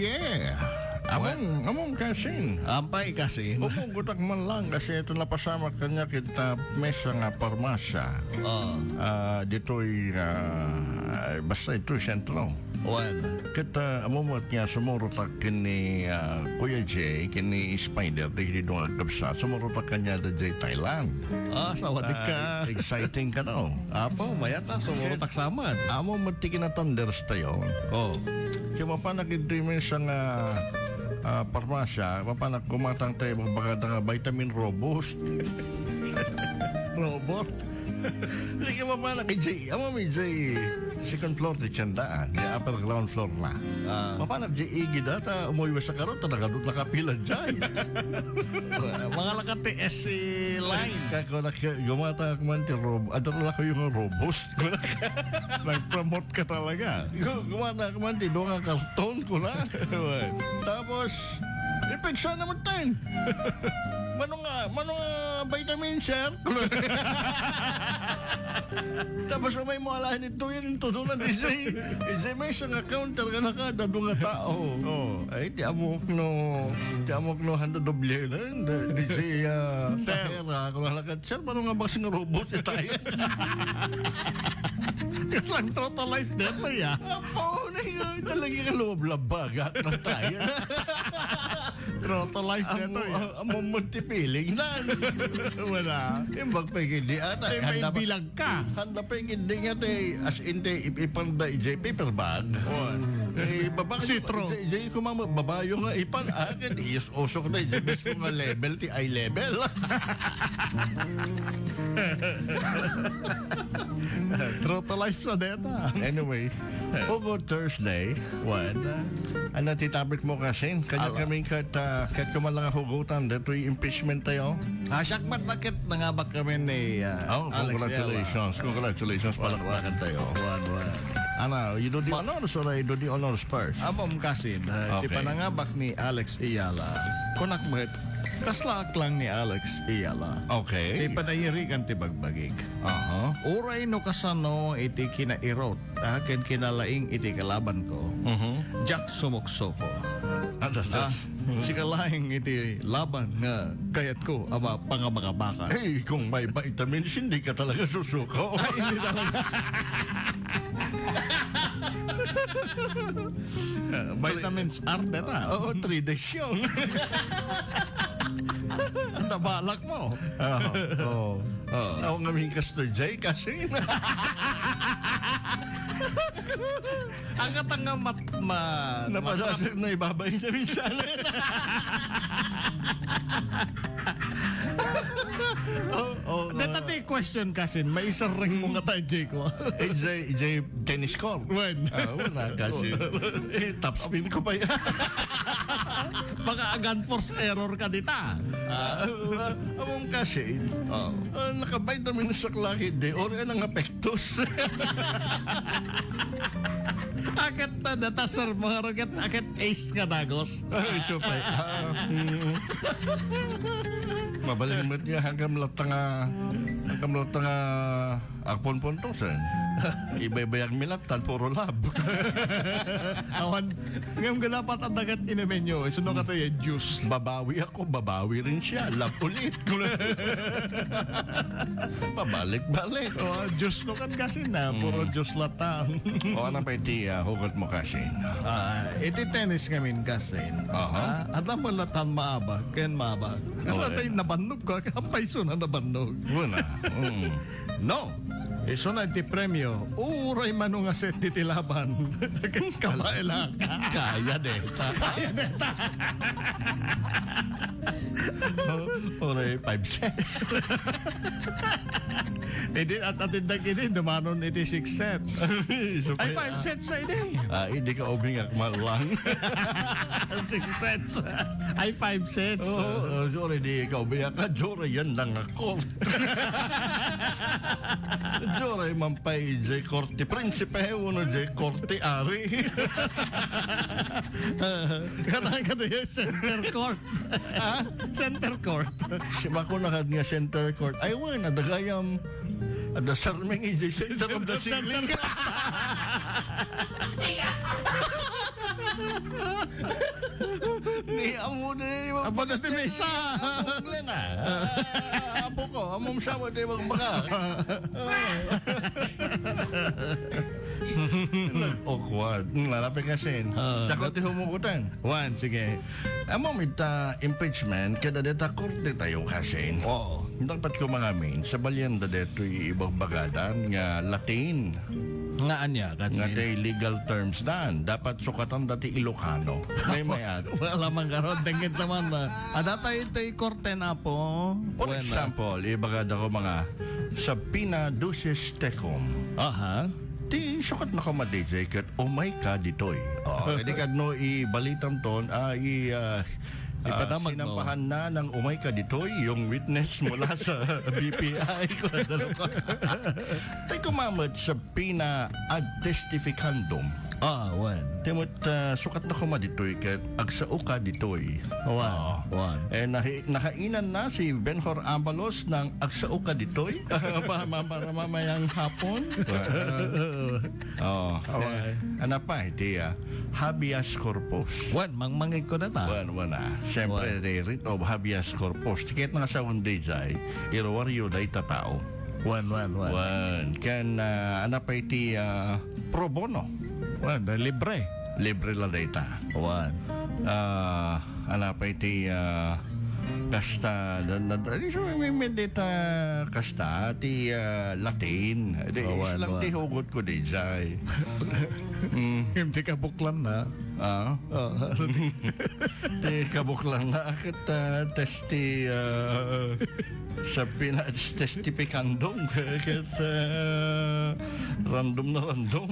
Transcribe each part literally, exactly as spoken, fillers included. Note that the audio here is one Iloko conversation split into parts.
Yeah. Among, among kasin. Ampay kasin. Upugotak man lang kasi ito napasamak kaniak ita maysa nga parmasya. Oh. Ah, ditoy, ah, basta itoy sentro. Wen. Ket, ah, ammom met nga sumurotak ken ni, ah, Kuya Jay, ken ni Spider, dagiti duay nga agkabsat. Sumurotak kaniada idiay Thailand. Ah, sawadik ka. Ah, exciting kano. Apo, mayat a, sumurotak sa amin. Ammom met ti kinathunders tayo. Oh. Ket mapanak idiay maysa nga, ah, parmasya, mapanak gumatang tayo, magbagada nga vitamin robust. Robot? Sige, mapanak idiay, ammom idiay second floor ti tiendaan, di upper ground floor na. Ah. Mapanak idiay igid, ah, ta umuywas a karo, ta nakadu-, nakapila idiay. Mga lakat ti S C line. Kaya ko nak-, gumatang ak man ti rob-, adala ko yung robust. Nag-promote ka talaga. Gu-, gumatang ak man ti duay nga karton, kuna. Wen. Tapos, ipigsa naman tayo. Mano nga, mano nga vitamin, sir? Tapos, umay mo alaen ito, yun, ito doon na, D J. D J, maysa nga counter nga nakada, duay nga tao. Oh. Ay, ti ammok no, ti ammok no, handa doble na, D J, ah, sir. Kahera, kung alakat, sir, mano nga bas nga robot, itayan. Kaslang True to Life, dito, ya. Apo, na yun, talaga ka loob labagat na tayo. True to life Amo, dito, ya. Amo mo ti feeling na. Wala. Imbag pa gid di ata. Ay, may handa pa, bilag ka. Handa pa gid di nga ti, as in, ti, ip-, ipanda idiay paper bag. Oh. Eh, baba-, Sitro. Idiay, idiay ko mama, babayo nga ipan, ah, ket iyos usok na, idiay mismo nga level, ti eye level. True to life sa deta. Anyway, over Thursday, Wen. Ano ti topic mo kasin? Kanya Ala. Kami ket, ah, ket kumalang hugutan, detoy impeachment tayo. Ah, siak met na ket nangabak kami ni, ah, Oh, Alex congratulations. Ayala. Congratulations pala Wan, wan. Tayo. Wan, wan. Ano, you do the Pa- honors or I do the honors first? Apom kasin, ah, ti Okay. panangabak ni Alex Ayala. Kunak met, kaslaak lang ni Alex Ayala. Okay. Ti panayirikan ti bagbagik. Aha. Uray no kasano iti kinairot a ken kinalaing iti kalabanko, Mhm. diak sumuksoko. Ah, tas, Ah, tas. Sika laeng iti laban nga kayatko a ma-, pangabakabakan. Eh, kung may vitamins, hindi ka talaga susuko. Ay, hindi talaga. Vitamins are there, ah. Oo, three days yun. Ang nabalak mo. Oo, oo. Oo. Ako nga min Pastor Jay, kasi Ang katanga mat-, ma-, Napadasig na ibabay niya minsan. Oh, oh, Deta ah. Ti question kasin, maisarring mo nga tayo, Jay, ko. Eh, Jay, Jay, tennis court. Wen. Ah, wala kasi. Eh, top spin ko pa yan. Baka agan force error ka dita. Ah, ah, among kasi, Oh. ah, naka-vitamin sa klakid, eh. Or, anong apektos? Akat na data, sir, mga rugat, akat ace nga dagos. Ay, supay. Ah, mm. Mabalin mo nga, hanggang latang, ah, hanggang latang, ah, Agpunpuntosen. Ibaybayag mi latta, puro love. Awan, ngem ganapat a dagat inumenyo, isu no katayo, juice. Babawi ako, babawi rin siya. Love ulit. Pabalik-balik. Oh, juice no kan kasi na, puro Mm. juice latta. O, ano pa iti, ah, hugot mo kasi? Ah, iti tennis ngamin kasi. Aha. Ah, adda mo latan maabag, ken maabag. Kasi Okay. Nabannog ko, kampay isu na nabannog. Wala. Mm. No. Isu na ti premio. Uray mano nga set ti laban. Kabaelak. Kaya deta. Kaya deta. Uray five sets. Idi, at atindag idi, dumanon iti six sets. Isu Ay, pa- five sets sa idi. Ah, hindi ka ubing akmal lang. Six sets. Ay, five sets. Oo, oo, Jore, di ikaw biya ka, Jore, yan lang ako. Jore, mampay, Jay Corte, Prinsipe, uno, Jay Corte, Ari. Kanang ka tayo, center court. Ha? Center court. Si Bako nakad nga center court. Ay, wen, adagayam. Adda sarming iti center of the ceiling. Ni amo ni Apo na ti mesa. Apo Glenn, ah. Ah, apo ko, amom siya mo, di magbaka. Nag-awkward. Nalapit kasin. Ah, Dako ti humugutan. Wan, sige. Amom ita impeachment, kada deta korte tayo kasin. Oo. Dapat ko mangamin, sa balian da detoy ibagbagadan nga Latin. Nga ania, Nga kasin? Tay legal terms dan. Dapat sukatan da ti Ilocano. May mayat. Wala man karon, dengit naman na. Ada tayo tay korte na po. For Bueno. example, ibagada ko mga subpoena ducis tecum. Aha. Ti sukat na ko ma-D J ket umay ka ditoy. Oh, kadi kadno ibalitan ton, ah, i, ah, ah, Ipadamag mo. sinampahan na ng umay ka ditoy, yung witness mula sa B P I, kung ano ka. Tay kumamat sa pina ad testificandum. Ah, wen. Ti met, ah, sukat na kuma ditoy ket agsao ka ditoy. Wan, Oo. wan. Eh, nahi-, nakainan na si Benhur Abalos ng agsao ka ditoy pa-, ma-, para mamayang hapon. Oo. Away. Eh, ano pa, iti, ah, habeas corpus. Wan, mangmangig ko na ta. Wan, wan, ah. Siyempre, Wan. the writ of habeas corpus. Tiket nga sa D J, iruwaryo da ita tao. Wan, wan, wan. Wan. Ken, ah, ano pa iti, ah, pro bono? Wan, libre. Libre la dayta. Wan. Ah, ano pa iti, ah, kasta, da, da, da, isu, may, may dayta kasta, ti, ah, Latin. Di, Oh, wan, islang wan. ti hugot ko, D J. Mm. Hindi ka buklan na. Ah? Oh. Ti kabuklan na, ket, ah, testi, ah, Sa pina-, testificandum, ket, ah, random na random.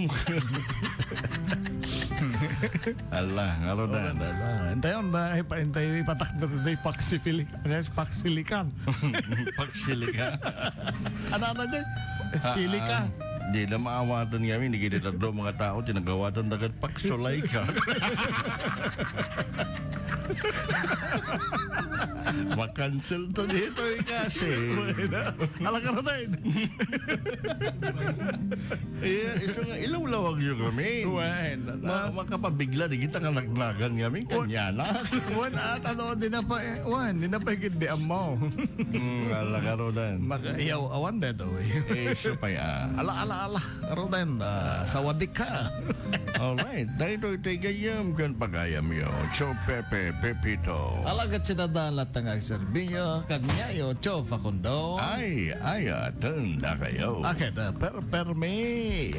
Ala, nga ro dan. Wala na. Intayon na, ipa-, intay, ipatak na tayo, paksipili-, ano yan? Paksilikan. Paksilikan. Ano, ano dyan? Ah, Silika. ah, di na maawatan kami, ni gini tatlo mga tao, tinagawatan dagat paksulay ka. Makancel to dito, eh, kasi. Bueno. Ala ka na tayo. Eh, isu nga, ilawlawag yun kami. Wen, Ma-, makapabigla, di kita nga nagnagan kami, Wen. kanya na. Wen, at ano, di na pa, eh, wen, di na pa higit di amaw. Hmm, ala ka ro dan. Maka-, yaw, awan din, oy. Eh, isu pa ya. Ala, ala, ala. Roden, ah, sawadika. Alright, daytoy ti gayyem ken pagayamyo, Tio Pepe Pepito. Alagad sinadalat nga agserbiyo, kaniayo, Tio Facundo. Ay, ay, atenda kayo. Akin, ah, per-, permi.